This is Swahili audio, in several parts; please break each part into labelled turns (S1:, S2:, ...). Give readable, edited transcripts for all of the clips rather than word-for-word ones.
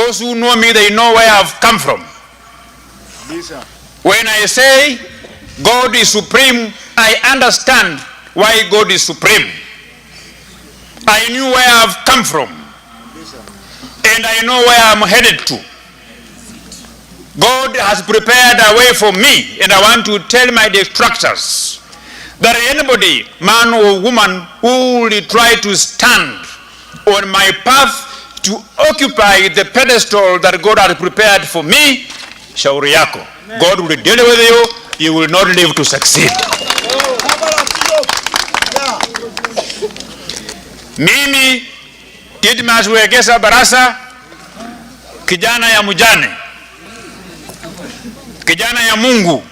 S1: Those who know me, they know where I've come from. When I say God is supreme, I understand why God is supreme. I knew where I've come from. And I know where I'm headed to. God has prepared a way for me, and I want to tell my detractors that anybody, man or woman, who will try to stand on my path to occupy the pedestal that God has prepared for me, shauri yako. God will deal with you, you will not live to succeed. Mimi Didmus Wekesa Barasa, kijana ya mjane, kijana ya Mungu,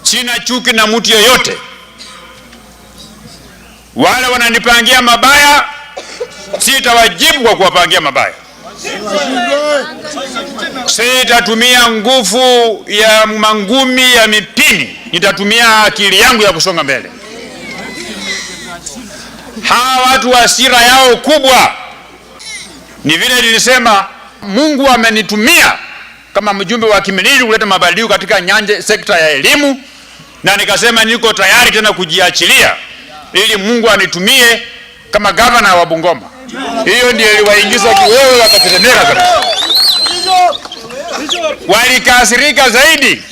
S1: sina chuki na mtu yeyote. Wale wananipangia mabaya, sitawajibu kwa kuwapangia mabaya. Sitatumia nguvu ya mangumi ya mipini, nitatumia akili yangu ya kusonga mbele. Hawa watu hasira yao kubwa ni vile nilisema, Mungu amenitumia kama mjumbe wa Kimilili kuleta mabadiliko katika nyanja, sekta ya elimu, na nikasema niko tayari tena kujiachilia ili Mungu anitumie kama gavana wa Bungoma. Hiyo ndio iliwaingiza kiwewe, wakatetemeka kabisa, walikasirika zaidi.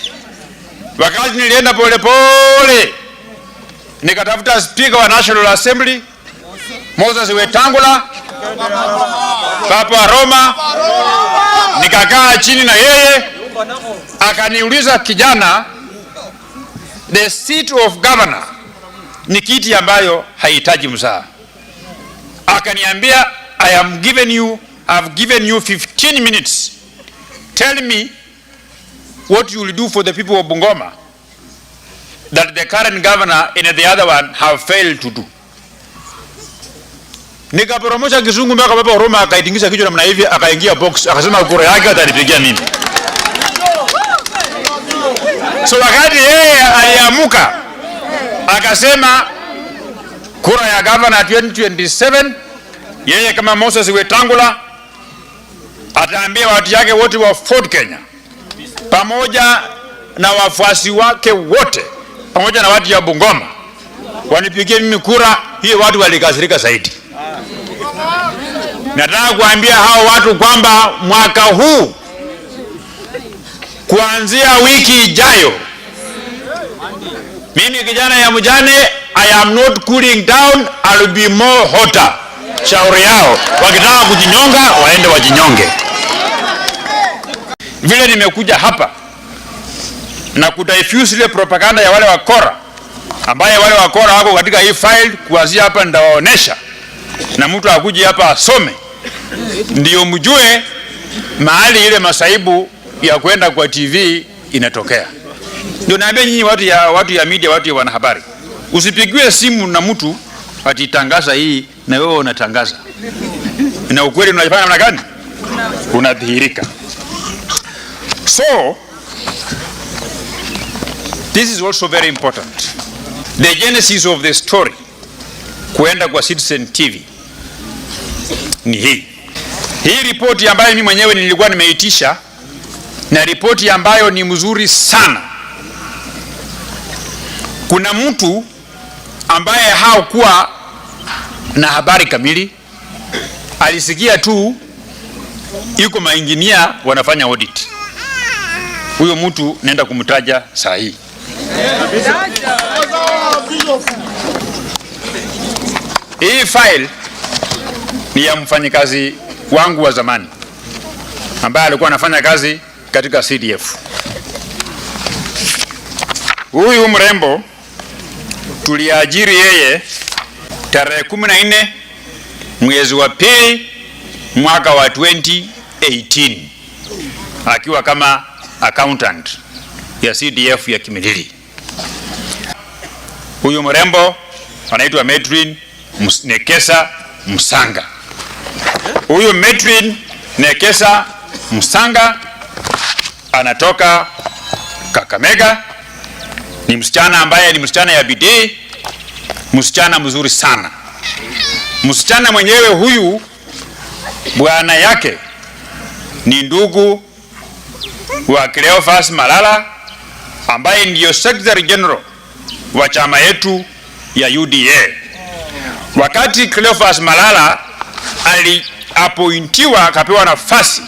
S1: Wakati nilienda polepole nikatafuta speaker wa National Assembly Moses Wetangula, Papa wa Roma, nikakaa chini na yeye akaniuliza, kijana, the seat of governor ni kiti ambayo haihitaji mzaa. Akaniambia, I am given you, I've given you 15 minutes, tell me what you will do for the people of Bungoma that the current governor and the other one have failed to do. Nikaporomosha kizungu mpaka Papa Roma akaitingisha kichwa namna hivi, akaingia box, akasema kura yake atanipigia mimi. So wakati yeye aliamuka akasema kura ya governor 2027, yeye kama Moses Wetangula ataambia watu yake wote wa Ford Kenya pamoja na wafuasi wake wote pamoja na watu ya Bungoma wanipigie mimi kura hiyo. Watu walikasirika zaidi. Nataka kuambia hao watu kwamba mwaka huu kuanzia wiki ijayo, mimi kijana ya mjane, I am not cooling down, I'll be more hotter. Shauri yao, wakitaka kujinyonga waende wajinyonge. Vile nimekuja hapa na kudifuse ile propaganda ya wale wakora, ambaye wale wakora wako katika hii file, kuanzia hapa nitawaonesha, na mtu akuje hapa asome, ndio mjue mahali ile masaibu ya kwenda kwa TV inatokea. Ndio naambia nyinyi watu ya media, watu ya wanahabari, usipigiwe simu na mtu atitangaza hii na wewe unatangaza, na ukweli unafanya namna gani? Unadhihirika. So this is also very important. The genesis of the story kuenda kwa Citizen TV ni hii. Hii ripoti ambayo mimi mwenyewe nilikuwa nimeitisha na ripoti ambayo ni mzuri sana. Kuna mtu ambaye hakuwa na habari kamili, alisikia tu iko mainjinia wanafanya audit. Huyo mtu naenda kumtaja saa hii. Hii file ni ya mfanyikazi wangu wa zamani ambaye alikuwa anafanya kazi katika CDF. Huyu mrembo tuliajiri yeye tarehe 14 mwezi wa pili mwaka wa 2018 akiwa kama accountant ya CDF ya Kimilili. Huyu mrembo anaitwa Metrin Nekesa Msanga. Huyu Metrin Nekesa Msanga anatoka Kakamega, ni msichana ambaye ni msichana ya bidii, msichana mzuri sana. Msichana mwenyewe huyu Bwana yake ni ndugu wa Cleophas Malala ambaye ndiyo Secretary General wa chama yetu ya UDA. Wakati Cleophas Malala aliapointiwa akapewa nafasi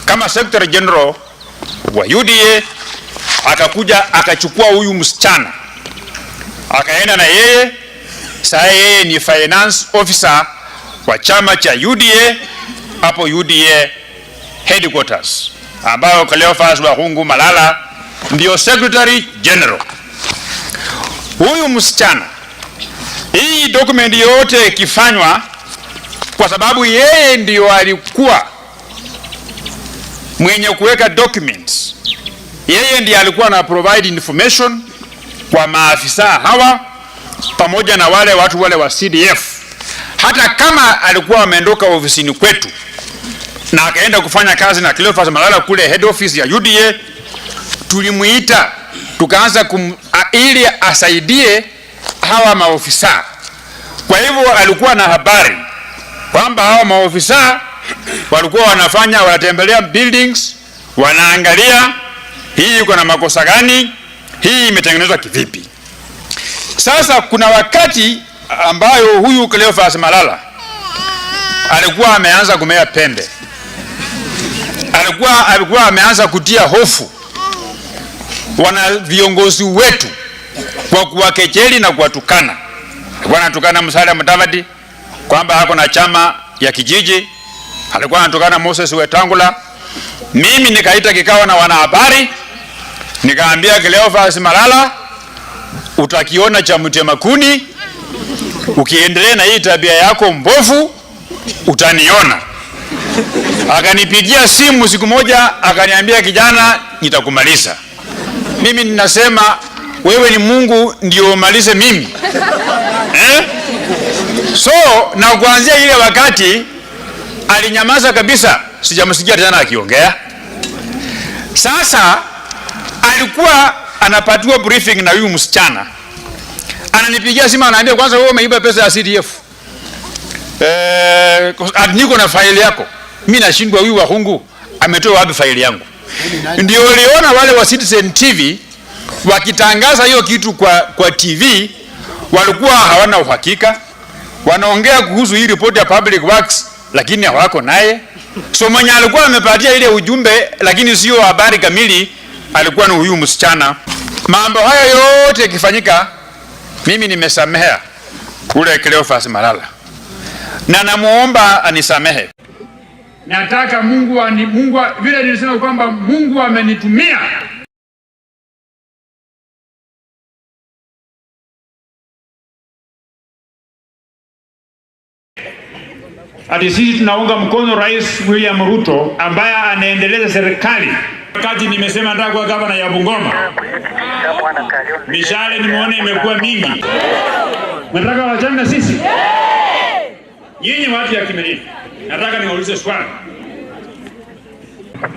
S1: kama Secretary General wa UDA, akakuja akachukua huyu msichana akaenda na yeye. Sasa yeye ni finance officer wa chama cha UDA hapo UDA headquarters, ambayo Cleophas Wahungu Malala ndio Secretary General. Huyu msichana, hii document yote ikifanywa, kwa sababu yeye ndio alikuwa mwenye kuweka documents, yeye ndiye alikuwa na provide information kwa maafisa hawa pamoja na wale watu wale wa CDF. Hata kama alikuwa ameondoka ofisini kwetu na akaenda kufanya kazi na Cleophas Malala kule head office ya UDA, tulimuita tukaanza ili asaidie hawa maofisa. Kwa hivyo alikuwa na habari kwamba hawa maofisa walikuwa wanafanya, wanatembelea buildings, wanaangalia hii iko na makosa gani, hii imetengenezwa kivipi. Sasa kuna wakati ambayo huyu Cleophas Malala alikuwa ameanza kumea pembe, alikuwa ameanza kutia hofu wana viongozi wetu kwa kuwakejeli na kuwatukana. Alikuwa anatukana Musalia Mudavadi kwamba hako na chama ya kijiji, alikuwa anatukana Moses Wetangula. Mimi nikaita kikao na wanahabari, nikaambia Cleophas Malala, utakiona cha mtema kuni, ukiendelea na hii tabia yako mbovu utaniona. Akanipigia simu siku moja akaniambia, kijana, nitakumaliza. Mimi ninasema wewe ni Mungu ndio umalize mimi, eh? So na kuanzia ile wakati alinyamaza kabisa, sijamsikia tena akiongea. Sasa alikuwa anapatiwa briefing na huyu msichana, ananipigia simu ananiambia, kwanza wewe umeiba pesa ya CDF, niko na faili yako. Mimi nashindwa, huyu Wahungu ametoa wapi faili yangu? Ndio uliona wale wa Citizen TV wakitangaza hiyo kitu kwa TV, walikuwa hawana uhakika, wanaongea kuhusu hii report ya Public Works, lakini hawako naye. So mwenye alikuwa amepatia ile ujumbe, lakini sio habari kamili, alikuwa ni huyu msichana. Mambo hayo yote yakifanyika, mimi nimesamehea kule Cleophas Malala na namuomba anisamehe. Nataka Mungu vile nilisema kwamba Mungu amenitumia ati sisi tunaunga mkono Rais William Ruto ambaye anaendeleza serikali. Wakati nimesema nataka kuwa gavana ya Bungoma, mishale nimeona imekuwa mingi. Nataka wachane na sisi. Nyinyi watu ya Kimilili, nataka niwaulize swali.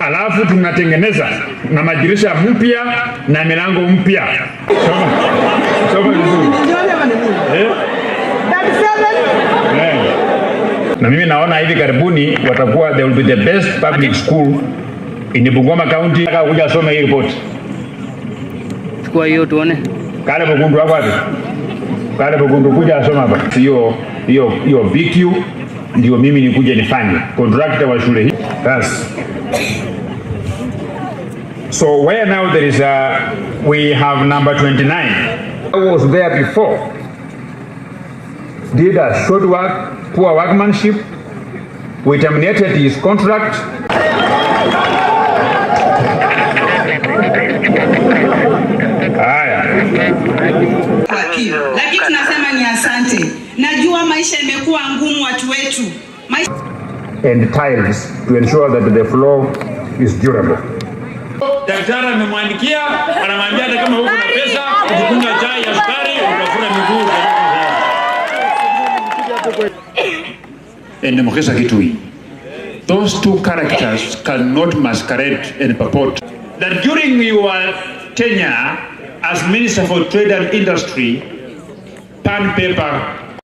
S1: Alafu tunatengeneza na madirisha mpya na milango mpya. Soma. Soma vizuri. Eh? Na mimi naona hivi karibuni watakuwa, they will be the best public school in Bungoma County. Nataka kuja soma hii report.
S2: Chukua hiyo tuone.
S1: Kale Bugundu wako wapi? Kale Bugundu kuja asoma hapa. Hiyo BQ ndio mimi nikuje nifanye. Contractor wa shule hii. Yes. So where now there is a, we have number 29. I was there before. Did a short work, poor workmanship. We terminated his contract. Haya.
S3: Lakini tunasema ni asante. Najua maisha imekuwa ngumu watu wetu. Maisha
S1: And tiles to ensure that the floor is durable. Daktari amemwandikia, anamwambia hata kama uko na pesa, ukikunywa chai ya sukari utafura miguu. And Mukhisa Kituyi. Those two characters cannot masquerade and purport that during your tenure as Minister for Trade and Industry, Pan Paper